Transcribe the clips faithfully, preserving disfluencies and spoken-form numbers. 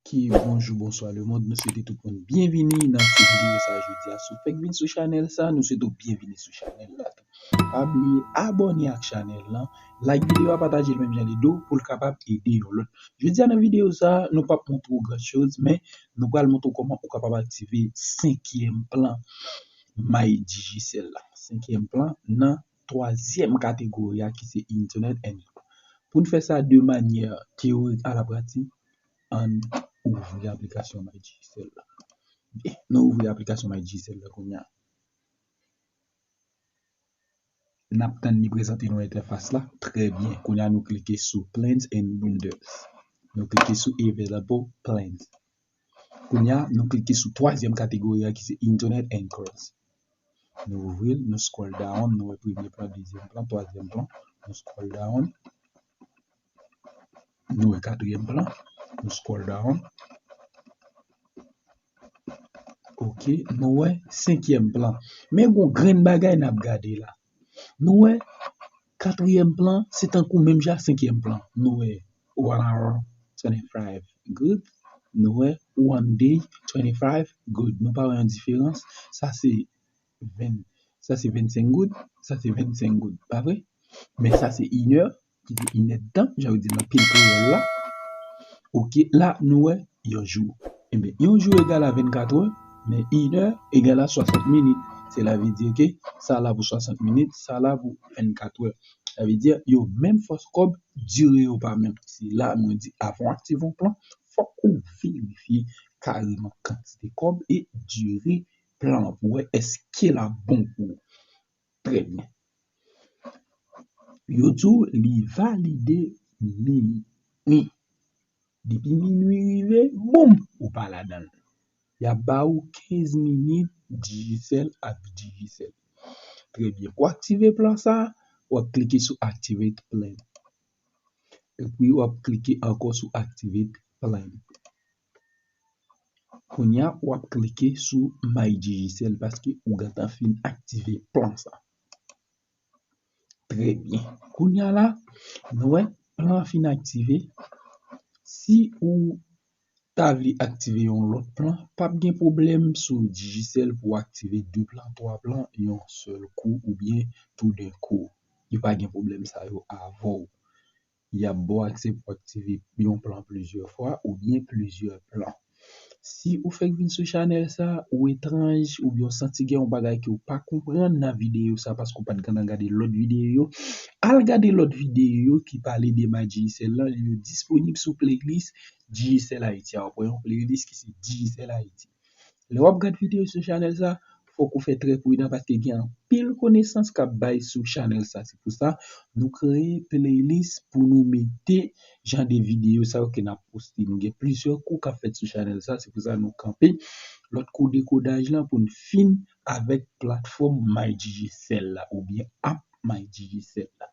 Ok, bonjou, bonswa lemonn. Nou swete tout moun byenvini nan ti videyo sa jodi a. Si w fèk vin sou chanèl sa, nou swete w byenvini sou chanèl la tou. Pa bliye abòne ak chanèl lan, like videyo a, pataje l menm jan li do pou l kapab ede yon lòt. Jodi a nan videyo sa, nou p ap montre w gran choz, men nou pral montre w kòman ou kapab aktive senkyèm plan My Digicel la. Senkyèm plan nan twazyèm kategori a ki se Internet and Call. Pou n fè sa de manyè teyorik a la pratik, ann ouvri aplikasyon My Digicel la. Ok, nou ouvri aplikasyon My Digicel la kounye a. N ap tann li prezante nou entèfas la. Trè byen. Kounye a nou klike sou Plans and Bundles. Nou klike sou Available Plans. Kounye a nou klike sou twazyèm kategori a ki se Internet and Calls. Nou ouvri l, nou scroll down, nou wè premye plan, dezyèm plan, twazyèm plan. Nou scroll down. Nou wè katriyèm plan. Nou scroll down. Ok, nou wè senkyèm plan. Men gon grenn bagay n ap gade la. Nou wè katriyèm plan, se tankou menm jan ak senkyèm plan. Nou wè one hour, twenty-five good. Nou wè one day, twenty-five good. Nou pa wè yon diferans. Sa se ven, sa se vennsenk goud, sa se vennsenk goud, pa vre? Men sa se inè, ki se inèdtan, jan yo di nan pil kreyòl la. Ok, la nou wè yon jou. Enben, yon jou egal a vennkat è, men inè egal a swasant minit. Sela vle di ke sa la pou swasant minit, sa la pou vennkat è. Sa vle di yo menm fòs kòb, dire yo pa menm. Se la mwen di avan w aktive yon plan, fòk ou verifye kareman kantite kòb e dire plan an pou wè èske l ap bon pou ou. Trè byen. Yo di w li valide minui. Depi minui rive, boum, ou pa ladan l. Y ap ba ou kenz minit Digicel ak Digicel. Trè byen. Pou aktive plan sa, w ap klike sou Activate Plan. Epi w ap klike ankò sou Activate Plan. Kounye a, w ap klike sou My Digicel paske ou gentan fin aktive plan sa. Trè byen. Kounye a la, nou wè plan an fin aktive. Si ou ta vle aktive yon lòt plan, p ap gen pwoblèm sou Digicel pou w aktive de plan, twa plan yon sèl kou oubyen toudenkou. Yo pa gen pwoblèm sa yo avè w. Y ap ba w aksè pou w aktive yon plan plizyè fwa oubyen plizyè plan. Si ou fèk vin sou chanèl sa, ou etranj, oubyen w santi gen yon bagay ke w pa konprann nan videyo sa paske w pa t gentan gade lòt videyo yo, al gade lòt videyo yo ki pale de My Digicel la, yo disponib sou playlist Digicel Haiti a. Ou pran yon playlist ki se Digicel Haiti. Lè w ap gad videyo sou chanèl sa, fòk ou fè trè pridan paske gen anpil konesans k ap bay sou chanèl sa. Se pou sa, nou kreye playlist pou nou mete jan de videyo sa yo ke n ap poste. Nou gen plizyè kou k ap fèt sou chanèl sa, se pou sa nou kanpe lòt kou dekodaj lan pou n fin avèk platfòm My Digicel la oubyen app My Digicel la.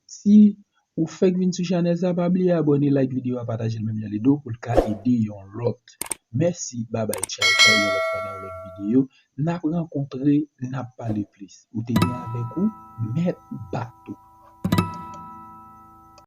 Si ou fèk vin sou chanèl sa, pa bliye abòne, like videyo a, pataje l menm jan li do pou l ka ede yon lòt. Mèsi, babay, tchaw, tchaw, yon lòt fwa nan yon lòt videyo. N ap rankontre, n ap pale plis. Ou te gen avèk ou, Mèt Bato.